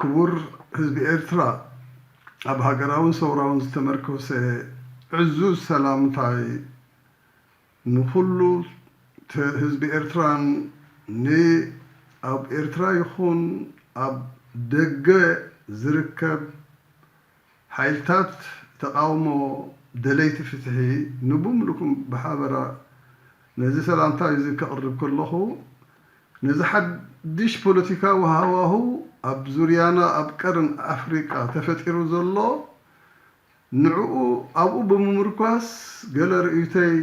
ክቡር ህዝቢ ኤርትራ፣ ኣብ ሃገራውን ሰውራውን ዝተመርኮሰ ዕዙዝ ሰላምታይ ንኹሉ ተ-፣ ህዝቢ ኤርትራን ን-፣ ኣብ ኤርትራ ይኹን ኣብ ደገ ዝርከብ ሓይልታት ተቓውሞ ደለይቲ ፍትሒ ንብምልኩም ብሓበራ ነዚ ሰላምታ እዚ ከቕርብ ከለኹ፣ ነዚ ሓድሽ ፖለቲካዊ ሃዋሁ ኣብ ዙርያና ኣብ ቀርን ኣፍሪቃ ተፈጢሩ ዘሎ ንዕኡ ኣብኡ ብምምርኳስ ገለ ርእይቶይ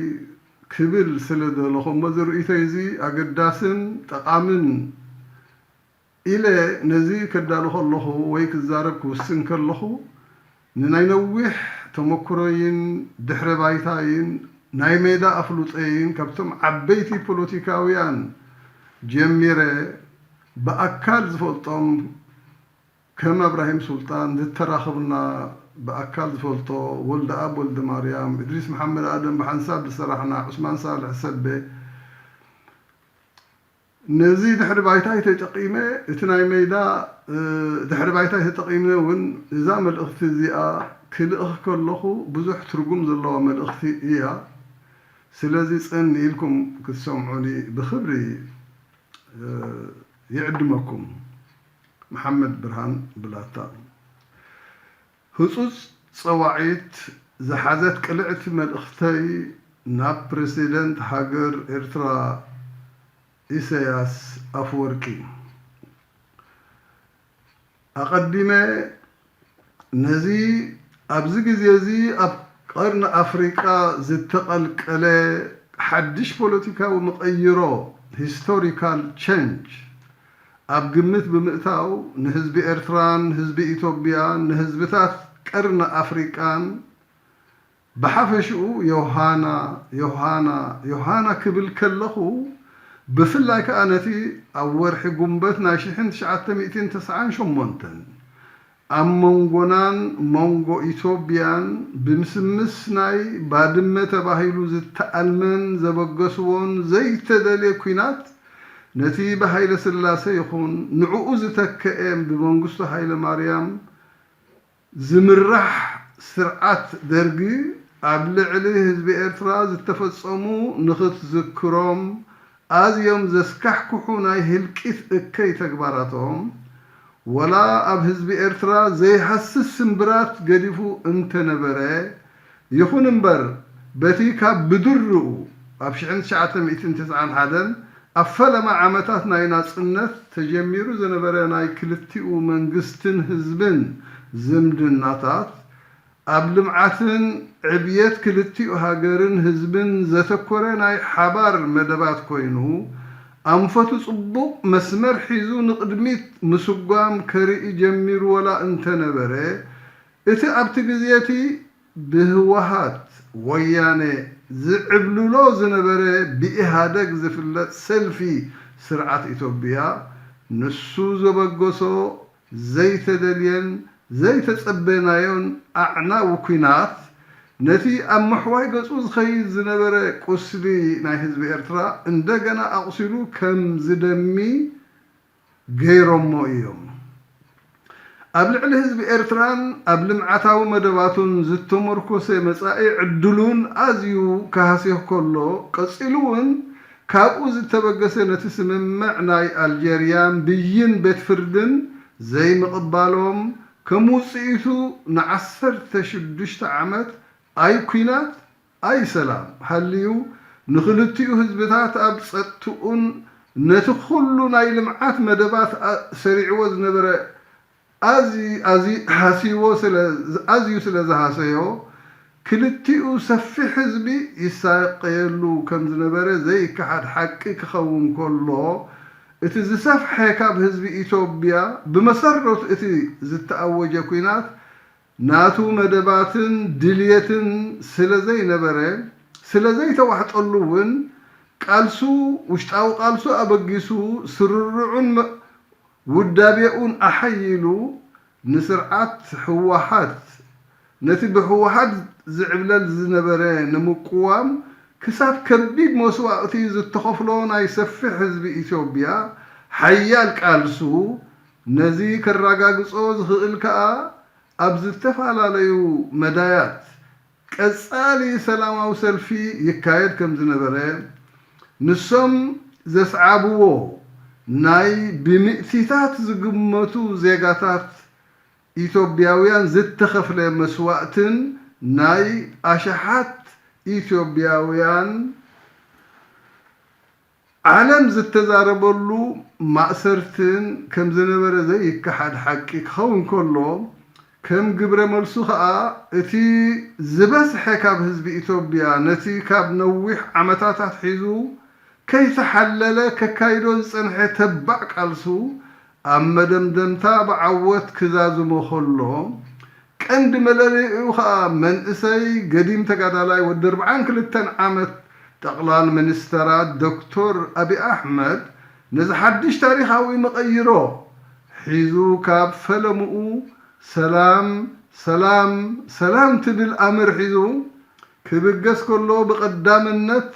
ክብል ስለ ደለኹ እሞ፣ እዚ ርእይቶይ እዚ ኣገዳስን ጠቓምን ኢለ ነዚ ከዳሉ ከለኹ ወይ ክዛረብ ክውስን ከለኹ፣ ንናይ ነዊሕ ተመክሮይን ድሕረ ባይታይን ናይ ሜዳ ኣፍልጦይን ካብቶም ዓበይቲ ፖለቲካውያን ጀሚረ ብኣካል ዝፈልጦም ከም ኣብራሂም ሱልጣን ዝተራኸብና ብኣካል ዝፈልጦ ወልደኣብ ወልደማርያም፣ እድሪስ መሓመድ ኣደም ብሓንሳብ ዝሰራሕና፣ ዑስማን ሳልሕ ሰቤ፣ ነዚ ድሕሪ ባይታይ ተጠቒመ፣ እቲ ናይ ሜዳ፣ እ፣ ድሕሪ ባይታይ ተጠቒመ እውን እዛ መልእኽቲ እዚኣ ክልእኽ ከለኹ ብዙሕ ትርጉም ዘለዋ መልእኽቲ እያ። ስለዚ ጽን ኢልኩም ክትሰምዑኒ ብኽብሪ፣ እ፣ ይዕድመኩም። መሓመድ ብርሃን ብላታ። ህጹጽ ጸዋዒት ዝሓዘት ቅልዕቲ መልእኽተይ ናብ ፕረሲደንት ሃገር ኤርትራ ኢሳያስ ኣፍወርቂ። ኣቐዲመ ነዚ ኣብዚ ግዜ እዚ ኣብ ቀርኒ ኣፍሪቃ ዝተቐልቀለ ሓድሽ ፖለቲካዊ መቐይሮ፣ ሂስቶሪካል ቸንጅ፣ ኣብ ግምት ብምእታው፣ ንህዝቢ ኤርትራን ህዝቢ ኢትዮጵያን ንህዝብታት ቀርኒ ኣፍሪቃን ብሓፈሽኡ ዮሃና፣ ዮሃና፣ ዮሃና ክብል ከለኹ፣ ብፍላይ ከኣ ነቲ ኣብ ወርሒ ጉንበት ናይ ሽሕን ትሽዓተ ሚእትን ተስዓን ሸሞንተን ኣብ መንጎናን መንጎ ኢትዮጵያን ብምስምስ ናይ ባድመ ተባሂሉ ዝተኣልመን ዘበገስዎን ዘይተደልየ ኲናት፣ ነቲ ብሃይለ ስላሴ ይኹን ንዕኡ ዝተከኤ ብመንግስቱ ሃይለ ማርያም ዝምራሕ ስርዓት ደርጊ ኣብ ልዕሊ ህዝቢ ኤርትራ ዝተፈጸሙ ንኽትዝክሮም ኣዝዮም ዘስካሕክሑ ናይ ህልቂት እከይ ተግባራቶም፣ ወላ ኣብ ህዝቢ ኤርትራ ዘይሃስስ ስምብራት ገዲፉ እንተነበረ፣ ይኹን እምበር፣ በቲ ካብ ብድርኡ ኣብ ሽሕን ትሽዓተ ሚእትን ተስዓን ሓደን ኣብ ፈለማ ዓመታት ናይ ናጽነት ተጀሚሩ ዝነበረ ናይ ክልቲኡ መንግስትን ህዝብን ዝምድናታት፣ ኣብ ልምዓትን ዕብየት ክልቲኡ ሃገርን ህዝብን ዘተኮረ ናይ ሓባር መደባት ኮይኑ፣ ኣንፈቱ ጽቡቕ መስመር ሒዙ ንቕድሚት ምስጓም ከርኢ ጀሚሩ ወላ እንተነበረ፣ እቲ ኣብቲ ግዜ እቲ ብህወሓት፣ ወያነ፣ ዝዕብልሎ ዝነበረ ብኢህኣደግ ዝፍለጥ ሰልፊ ስርዓት ኢትዮጵያ፣ ንሱ ዘበገሶ ዘይተደልየን ዘይተጸበናዮን ኣዕናዊ ኲናት፣ ነቲ ኣብ ምሕዋይ ገጹ ዝኸይድ ዝነበረ ቁስሊ ናይ ህዝቢ ኤርትራ እንደገና ኣቑሲሉ ከም ዝደሚ ገይሮሞ እዮም። ኣብ ልዕሊ ህዝቢ ኤርትራን ኣብ ልምዓታዊ መደባቱን ዝተመርኮሰ መጻኢ ዕድሉን ኣዝዩ ክሃስዮ ከሎ፣ ቀጺሉ እውን ካብኡ ዝተበገሰ ነቲ ስምምዕ ናይ ኣልጀርያን ብይን ቤት ፍርድን ዘይምቕባሎም፣ ከም ውጽኢቱ ንዓሰርተ ሽዱሽተ ዓመት ኣይ ኲናት ኣይ ሰላም ሃልዩ፣ ንኽልቲኡ ህዝብታት ኣብ ጸጥትኡን ነቲ ኩሉ ናይ ልምዓት መደባት ኣ-፣ ሰሪዕዎ ዝነበረ ኣዚ-፣ ኣዚ-፣ ሃስይዎ ስለ፣ ኣዝዩ ስለ ዝሃሰዮ፣ ክልቲኡ ሰፊሕ ህዝቢ ይሳቀየሉ ከም ዝነበረ ዘይከሓድ ሓቂ ክኸውን ከሎ፣ እቲ ዝሰፍሐ ካብ ህዝቢ ኢትዮጵያ፣ ብመሰረቱ እቲ ዝተኣወጀ ኲናት ናቱ መደባትን ድልየትን ስለ ዘይነበረ፣ ስለ ዘይተዋሕጠሉ እውን፣ ቃልሱ፣ ውሽጣዊ ቃልሱ ኣበጊሱ፣ ስርርዑን መ-፣ ውዳቤኡን ኣሓይሉ፣ ንስርዓት ህወሓት፣ ነቲ ብህወሓት ዝዕብለል ዝነበረ ንምቅዋም፣ ክሳብ ከቢድ መስዋእቲ ዝተኸፍሎ ናይ ሰፊሕ ህዝቢ ኢትዮጵያ ሓያል ቃልሱ፣ ነዚ ከረጋግጾ ዝኽእል ከኣ ኣብ ዝተፈላለዩ መዳያት ቀጻሊ ሰላማዊ ሰልፊ ይካየድ ከም ዝነበረ፣ ንሶም ዘስዓብዎ ናይ ብምእቲታት ዝግመቱ ዜጋታት ኢትዮጵያውያን ዝተኸፍለ መስዋእትን ናይ ኣሽሓት ኢትዮጵያውያን ዓለም ዝተዛረበሉ ማእሰርትን ከም ዝነበረ ዘይከሓድ ሓቂ ክኸውን ከሎ፣ ከም ግብረ መልሱ ከኣ እቲ ዝበዝሐ ካብ ህዝቢ ኢትዮጵያ ነቲ ካብ ነዊሕ ዓመታታት ሒዙ ከይተሓለለ ከካይዶ ዝጸንሐ ተባዕ ቃልሱ ኣብ መደምደምታ ብዓወት ክዛዝሞ ከሎ፣ ቀንዲ መለለይኡ ከኣ መንእሰይ ገዲም ተጋዳላይ ወዲ ኣርብዓን ክልተን ዓመት ጠቕላል ሚኒስተራት ዶክተር ኣብይ ኣሕመድ ነዚ ሓድሽ ታሪኻዊ መቐይሮ ሒዙ ካብ ፈለምኡ ሰላም ሰላም ሰላም ትብል ኣምር ሒዙ ክብገስ ከሎ ብቐዳምነት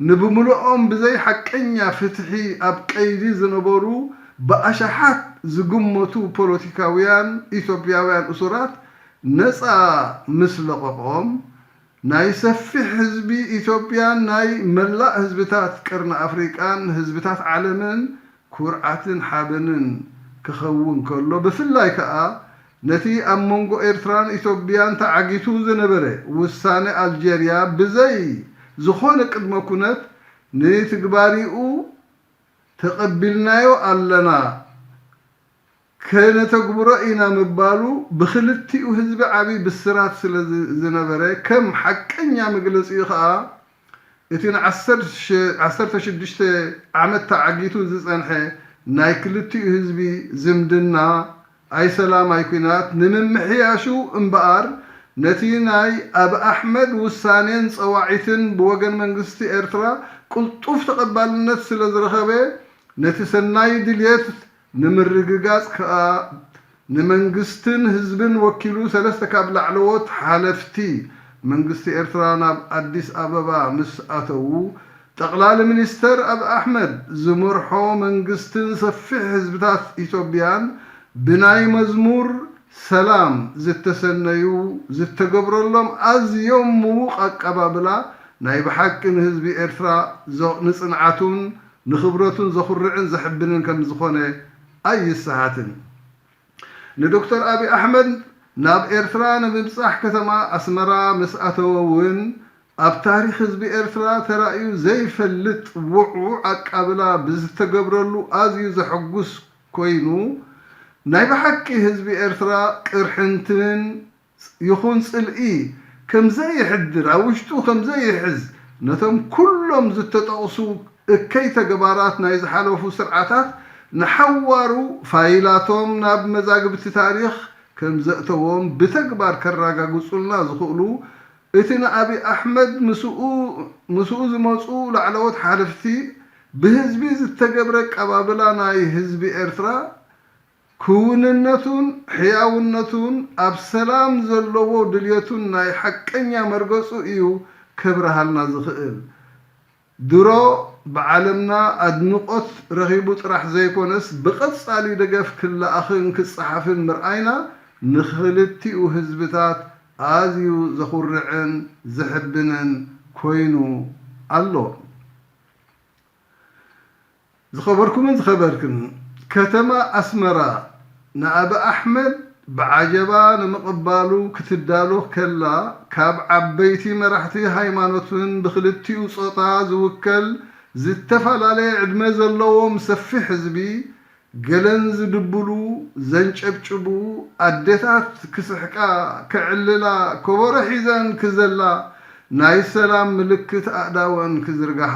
ንብምሉኦም ብዘይ ሓቀኛ ፍትሒ ኣብ ቀይዲ ዝነበሩ ብኣሽሓት ዝግመቱ ፖለቲካውያን ኢትዮጵያውያን እሱራት ነጻ ምስ ለቐቖም፣ ናይ ሰፊሕ ህዝቢ ኢትዮጵያን ናይ መላእ ህዝብታት ቀርኒ ኣፍሪቃን ህዝብታት ዓለምን ኩርዓትን ሓበንን ክኸውን ከሎ፣ ብፍላይ ከኣ ነቲ ኣብ መንጎ ኤርትራን ኢትዮጵያን ተዓጊቱ ዝነበረ ውሳነ ኣልጀርያ ብዘይ ዝኾነ ቅድመ ኩነት ንትግባሪኡ ተቐቢልናዮ ኣለና፣ ከነተግብሮ ኢና ምባሉ ብኽልቲኡ ህዝቢ ዓቢ ብስራት ስለ ዝ-፣ ዝነበረ፣ ከም ሓቀኛ መግለጺኡ ከኣ እቲ ንዓሰርተ ሽዱሽተ ዓመት ተዓጊቱ ዝጸንሐ ናይ ክልቲኡ ህዝቢ ዝምድና ኣይ ሰላም ኣይ ኲናት ንምምሕያሹ እምበኣር፣ ነቲ ናይ ኣብ ኣሕመድ ውሳኔን ጸዋዒትን ብወገን መንግስቲ ኤርትራ ቅልጡፍ ተቐባልነት ስለ ዝረኸበ፣ ነቲ ሰናይ ድልየት ንምርግጋጽ ከኣ ንመንግስትን ህዝብን ወኪሉ ሰለስተ ካብ ላዕለዎት ሓለፍቲ መንግስቲ ኤርትራ ናብ ኣዲስ ኣበባ ምስ ኣተዉ፣ ጠቕላሊ ሚኒስተር ኣብ ኣሕመድ ዝመርሖ መንግስትን ሰፊሕ ህዝብታት ኢትዮጵያን ብናይ መዝሙር ሰላም ዝተሰነዩ ዝተገብረሎም ኣዝዮም ምዉቕ ኣቀባብላ ናይ ብሓቂ ንህዝቢ ኤርትራ ዞ-፣ ንጽንዓቱን ንኽብረቱን ዘኹርዕን ዘሕብንን ከም ዝኾነ ኣይስሓትን። ንዶክተር ኣብይ ኣሕመድ ናብ ኤርትራ ንምብጻሕ ከተማ ኣስመራ ምስ ኣተወ እውን ኣብ ታሪኽ ህዝቢ ኤርትራ ተራእዩ ዘይፈልጥ ውዕዉዕ ኣቃብላ ብዝተገብረሉ ኣዝዩ ዘሐጉስ ኮይኑ፣ ናይ ብሓቂ ህዝቢ ኤርትራ ቅርሕንትን ይኹን ጽልኢ ከም ዘይሕድር፣ ኣብ ውሽጡ ከም ዘይሕዝ፣ ነቶም ኩሎም ዝተጠቕሱ እከይ ተግባራት ናይ ዝሓለፉ ስርዓታት ንሓዋሩ ፋይላቶም ናብ መዛግብቲ ታሪኽ ከም ዘእተዎም ብተግባር ከረጋግጹልና ዝኽእሉ፣ እቲ ንኣብይ ኣሕመድ ምስኡ፣ ምስኡ ዝመጹ ላዕለዎት ሓለፍቲ ብህዝቢ ዝተገብረ ኣቀባብላ ናይ ህዝቢ ኤርትራ ክውንነቱን ሕያውነቱን ኣብ ሰላም ዘለዎ ድልየቱን ናይ ሓቀኛ መርገጹ እዩ ከብርሃልና ዝኽእል። ድሮ ብዓለምና ኣድንቖት ረኺቡ ጥራሕ ዘይኮነስ፣ ብቐጻሊ ደገፍ ክለኣኽን ክጸሓፍን ምርኣይና ንኽልቲኡ ህዝብታት ኣዝዩ ዘኹርዕን ዘሕብንን ኮይኑ ኣሎ። ዝኸበርኩምን ዝኸበርክን፣ ከተማ ኣስመራ ንኣቢ ኣሕመድ ብዓጀባ ንምቕባሉ ክትዳሎ ከላ፣ ካብ ዓበይቲ መራሕቲ ሃይማኖትን ብኽልቲኡ ጾታ ዝውከል ዝተፈላለየ ዕድመ ዘለዎም ሰፊሕ ህዝቢ፣ ገለን ዝድብሉ፣ ዘንጨብጭቡ፣ ኣዴታት ክስሕቃ፣ ክዕልላ፣ ከበሮ ሒዘን ክዘላ፣ ናይ ሰላም ምልክት ኣእዳወን ክዝርግሓ፣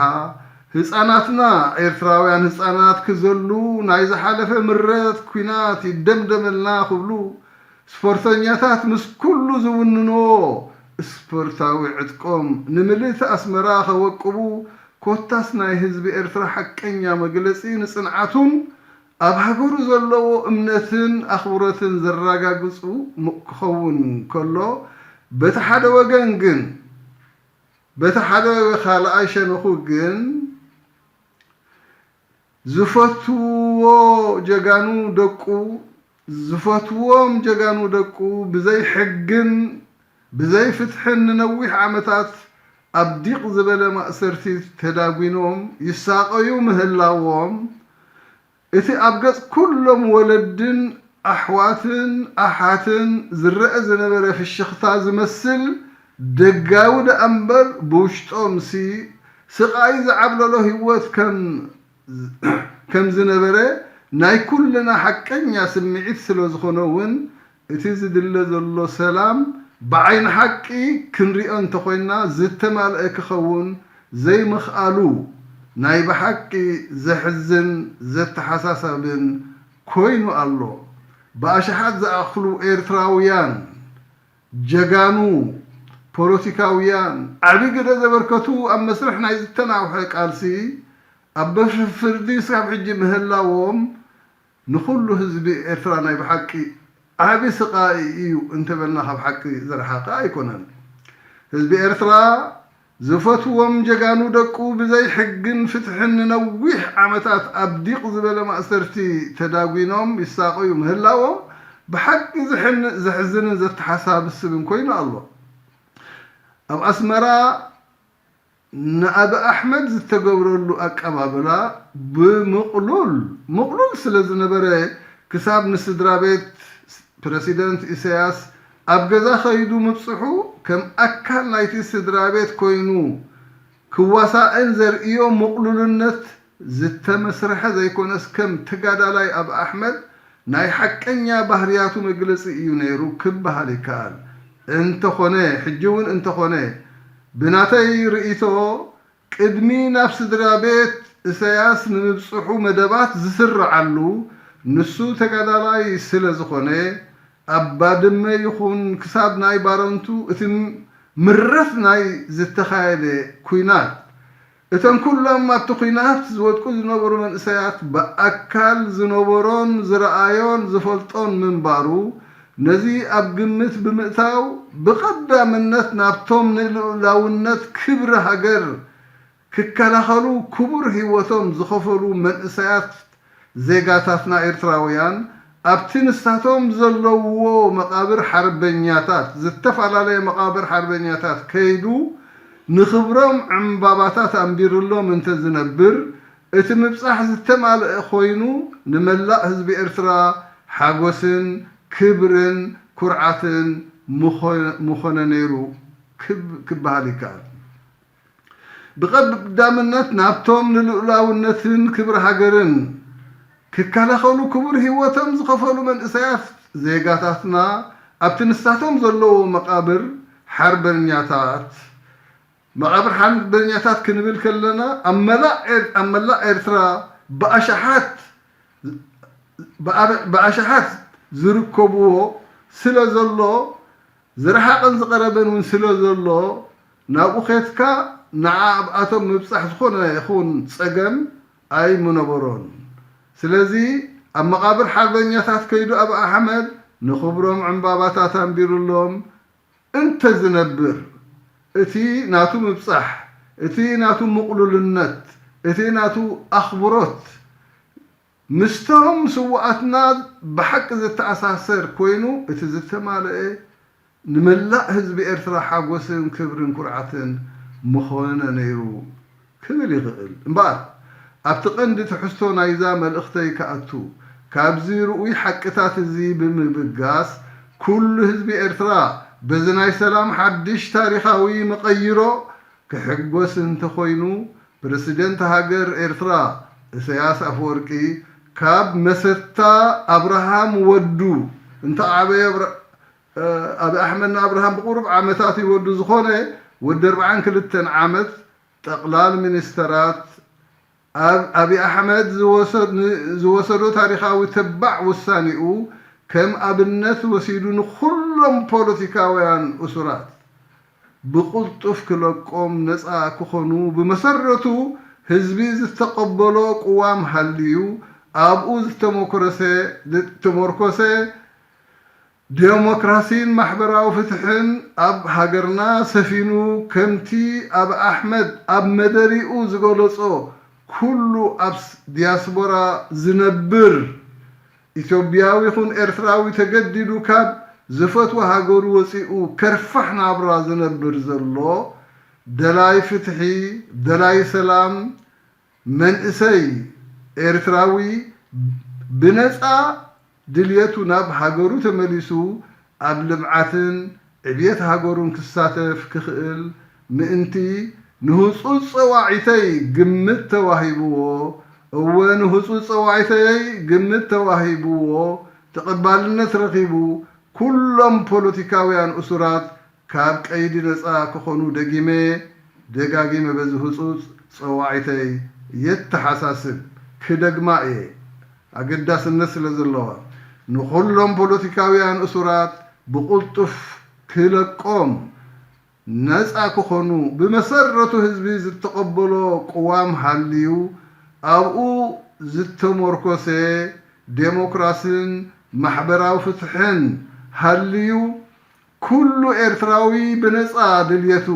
ህጻናትና፣ ኤርትራውያን ህጻናት ክዘሉ፣ ናይ ዝሓለፈ ምረት ኲናት ይደምደመልና ክብሉ፣ ስፖርተኛታት ምስ ኩሉ ዝውንንዎ ስፖርታዊ ዕጥቆም ንምልእቲ ኣስመራ ከወቅቡ፣ ኮታስ ናይ ህዝቢ ኤርትራ ሓቀኛ መግለጺ ንጽንዓቱን ኣብ ሃገሩ ዘለዎ እምነትን ኣኽብሮትን ዘረጋግጹ ም-፣ ክኸውን ከሎ፣ በቲ ሓደ ወገን ግን፣ በቲ ሓደ ካልኣይ ሸነኹ ግን፣ ዝፈትዎ ጀጋኑ ደቁ ዝፈትዎም ጀጋኑ ደቁ ብዘይ ሕግን ብዘይ ፍትሕን ንነዊሕ ዓመታት ኣብ ዲቕ ዝበለ ማእሰርቲ ተዳጒኖም ይሳቐዩ ምህላዎም፣ እቲ ኣብ ገጽ ኩሎም ወለድን ኣሕዋትን ኣሓትን ዝረኣ ዝነበረ ፍሽኽታ ዝመስል ደጋዊ ደኣ እምበር፣ ብውሽጦምሲ ስቓይ ዝዓብለሎ ህይወት ከም ከም ዝነበረ ናይ ኩልና ሓቀኛ ስምዒት ስለ ዝኾነ እውን፣ እቲ ዝድለ ዘሎ ሰላም ብዓይኒ ሓቂ ክንሪኦ እንተኾይንና ዝተማልአ ክኸውን ዘይምኽኣሉ ናይ ብሓቂ ዘሕዝን ዘተሓሳሳብን ኮይኑ ኣሎ። ብኣሽሓት ዝኣኽሉ ኤርትራውያን ጀጋኑ ፖለቲካውያን ዓቢ ግደ ዘበርከቱ ኣብ መስርሕ ናይ ዝተናውሐ ቃልሲ ኣብ በፊት ፍርዲ እስካብ ሕጂ ምህላዎም ንኹሉ ህዝቢ ኤርትራ ናይ ብሓቂ ዓቢ ስቓይ እዩ እንተበልና ካብ ሓቂ ዝረሓቐ ኣይኮነን። ህዝቢ ኤርትራ ዝፈትዎም ጀጋኑ ደቁ ብዘይ ሕግን ፍትሕን ንነዊሕ ዓመታት ኣብ ዲቕ ዝበለ ማእሰርቲ ተዳጒኖም ይሳቐዩ ምህላዎም ብሓቂ ዘሕዝንን ዘተሓሳስብን ኮይኑ ኣሎ። ኣብ ኣስመራ ንኣቢ ኣሕመድ ዝተገብረሉ ኣቀባብላ ብምቕሉል ምቕሉል ስለ ዝነበረ፣ ክሳብ ንስድራ ቤት ፕረሲደንት ኢሳያስ ኣብ ገዛ ከይዱ ምብጽሑ፣ ከም ኣካል ናይቲ ስድራ ቤት ኮይኑ ክዋሳእን ዘርእዮ ምቕሉልነት ዝተመስርሐ ዘይኮነስ፣ ከም ተጋዳላይ ኣብ ኣሕመድ ናይ ሓቀኛ ባህርያቱ መግለጺ እዩ ነይሩ ክበሃል ይከኣል። እንተኾነ፣ ሕጂ እውን እንተኾነ፣ ብናተይ ርእይቶ፣ ቅድሚ ናብ ስድራ ቤት ኢሳያስ ንምብጽሑ መደባት ዝስርዓሉ፣ ንሱ ተጋዳላይ ስለ ዝኾነ፣ ኣብ ባድመ ይኹን ክሳብ ናይ ባረንቱ እቲ ምረት ናይ ዝተኻየደ ኲናት፣ እቶም ኩሎም ኣብቲ ኲናት ዝወድቁ ዝነበሩ መንእሰያት ብኣካል ዝነበሮን ዝረኣዮን ዝፈልጦን ምንባሩ፣ ነዚ ኣብ ግምት ብምእታው፣ ብቐዳምነት ናብቶም ንልኡላውነት ክብሪ ሃገር ክከላኸሉ ክቡር ህይወቶም ዝኸፈሉ መንእሰያት ዜጋታትና ኤርትራውያን ኣብቲ ንሳቶም ዘለውዎ መቓብር ሓርበኛታት፣ ዝተፈላለየ መቓብር ሓርበኛታት ከይዱ ንኽብሮም ዕምባባታት ኣንቢርሎም እንተዝነብር፣ እቲ ምብጻሕ ዝተማልአ ኮይኑ ንመላእ ህዝቢ ኤርትራ ሓጎስን ክብርን ኩርዓትን ምኾ-፣ ምኾነ ነይሩ ክብ-፣ ክበሃል ይከኣል። ብቐዳምነት ናብቶም ንልኡላውነትን ክብሪ ሃገርን ክከላኸሉ ክቡር ህይወቶም ዝኸፈሉ መንእሰያት ዜጋታትና ኣብቲ ንሳቶም ዘለዎ መቓብር ሓርበኛታት፣ መቓብር ሓርበኛታት ክንብል ከለና ኣብ መላእ ኤር-፣ ኣብ መላእ ኤርትራ ብኣሽሓት ብኣብ-፣ ብኣሽሓት ዝርከብዎ ስለ ዘሎ፣ ዝረሓቐን ዝቐረበን እውን ስለ ዘሎ፣ ናብኡ ኬድካ ንዓ ኣብኣቶም ምብጻሕ ዝኾነ ይኹን ጸገም ኣይምነበሮን። ስለዚ ኣብ መቓብር ሓርበኛታት ከይዱ ኣብ ኣሕመድ ንኽብሮም ዕምባባታት ኣንቢሩሎም እንተዝነብር፣ እቲ ናቱ ምብጻሕ፣ እቲ ናቱ ምቕሉልነት፣ እቲ ናቱ ኣኽብሮት ምስቶም ስውኣትና ብሓቂ ዝተኣሳሰር ኮይኑ፣ እቲ ዝተማልአ ንመላእ ህዝቢ ኤርትራ ሓጎስን ክብርን ኩርዓትን ምኾነ ነይሩ ክብል ይኽእል። እምበኣር፣ ኣብቲ ቀንዲ ትሕዝቶ ናይዛ መልእኽተይ ክኣቱ፣ ካብዚ ርኡይ ሓቅታት እዚ ብምብጋስ፣ ኩሉ ህዝቢ ኤርትራ በዚ ናይ ሰላም ሓድሽ ታሪኻዊ መቐይሮ ክሕጎስ እንተኾይኑ፣ ፕረሲደንት ሃገር ኤርትራ ኢሳያስ ኣፈወርቂ ካብ መሰታ ኣብርሃም ወዱ፣ እንተ ዓበየ ኣብረ-፣ እ፣ ኣቢ ኣሕመድ ንኣብርሃም ብቑሩብ ዓመታት እዩ ወዱ ዝኾነ፣ ወዲ ኣርብዓን ክልተን ዓመት ጠቕላል ሚኒስተራት ኣብ ኣቢ ኣሕመድ ዝወሰድ-፣ ዝወሰዶ ታሪኻዊ ተባዕ ውሳኔኡ ከም ኣብነት ወሲዱ ንኹሎም ፖለቲካውያን እሱራት ብቕልጡፍ ክለቆም ነጻ ክኾኑ ብመሰረቱ ህዝቢ ዝተቐበሎ ቅዋም ሃልዩ ኣብኡ ዝተመኮረሰ-፣ ዝተመርኮሰ ዴሞክራሲን ማሕበራዊ ፍትሕን ኣብ ሃገርና ሰፊኑ ከምቲ ኣብ ኣሕመድ ኣብ መደሪኡ ዝገለጾ ኩሉ ኣብ ዲያስፖራ ዝነብር ኢትዮጵያዊ ይኹን ኤርትራዊ ተገዲዱ ካብ ዝፈትዎ ሃገሩ ወፂኡ ከርፋሕ ናብራ ዝነብር ዘሎ ደላይ ፍትሒ፣ ደላይ ሰላም መንእሰይ ኤርትራዊ ብነፃ ድልየቱ ናብ ሃገሩ ተመሊሱ ኣብ ልምዓትን ዕብየት ሃገሩን ክሳተፍ ክኽእል ምእንቲ ንህፁፅ ፀዋዒተይ ግምት ተዋሂብዎ፣ እወ ንህፁፅ ፀዋዒተይ ግምት ተዋሂብዎ ተቐባልነት ረኺቡ ኩሎም ፖለቲካውያን እሱራት ካብ ቀይዲ ነፃ ክኾኑ ደጊመ ደጋጊመ በዚ ህፁፅ ፀዋዒተይ የተሓሳስብ። ክደግማ እየ ኣገዳስነት ስለ ዘለዋ ንኹሎም ፖለቲካውያን እሱራት ብቕልጡፍ ክለቆም ነፃ ክኾኑ ብመሰረቱ ህዝቢ ዝተቐበሎ ቅዋም ሃልዩ ኣብኡ ዝተመርኮሰ ዴሞክራስን ማሕበራዊ ፍትሕን ሃልዩ ኩሉ ኤርትራዊ ብነፃ ድልየቱ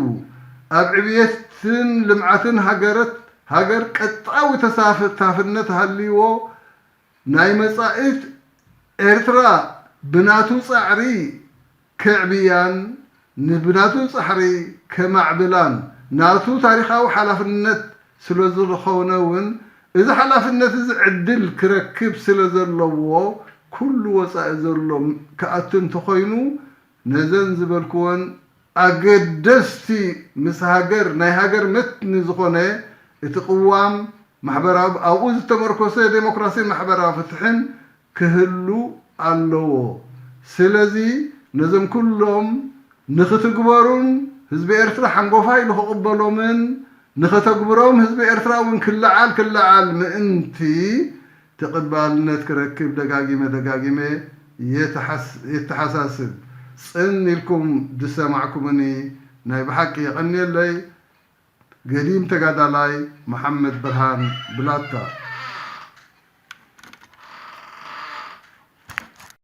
ኣብ ዕብየትን ልምዓትን ሃገረት ሃገር ቀጣዊ ተሳታፍነት ሃልይዎ ናይ መጻኢት ኤርትራ ብናቱ ጻዕሪ ከዕብያን ንብናቱ ጻዕሪ ከማዕብላን ናቱ ታሪኻዊ ሓላፍነት ስለ ዝኾነ እውን እዚ ሓላፍነት እዚ ዕድል ክረክብ ስለ ዘለዎ ኩሉ ወጻኢ ዘሎ ክኣቱ እንተኾይኑ ነዘን ዝበልክወን ኣገደስቲ ምስ ሃገር ናይ ሃገር መትኒ ዝኾነ እቲ ቅዋም ማሕበራዊ ኣብኡ ዝተመርኮሰ ዴሞክራሲን ማሕበራዊ ፍትሕን ክህሉ ኣለዎ። ስለዚ ነዞም ኩሎም ንኽትግበሩን ህዝቢ ኤርትራ ሓንጎፋይ ንኽቕበሎምን ንኸተግብሮም ህዝቢ ኤርትራ እውን ክለዓል ክለዓል ምእንቲ ተቐባልነት ክረክብ ደጋጊመ ደጋጊመ የተሓስ- የተሓሳስብ። ጽን ኢልኩም ዝሰማዕኩምኒ ናይ ብሓቂ የቐንየለይ። ገዲም ተጋዳላይ መሓመድ ብርሃን ብላታ።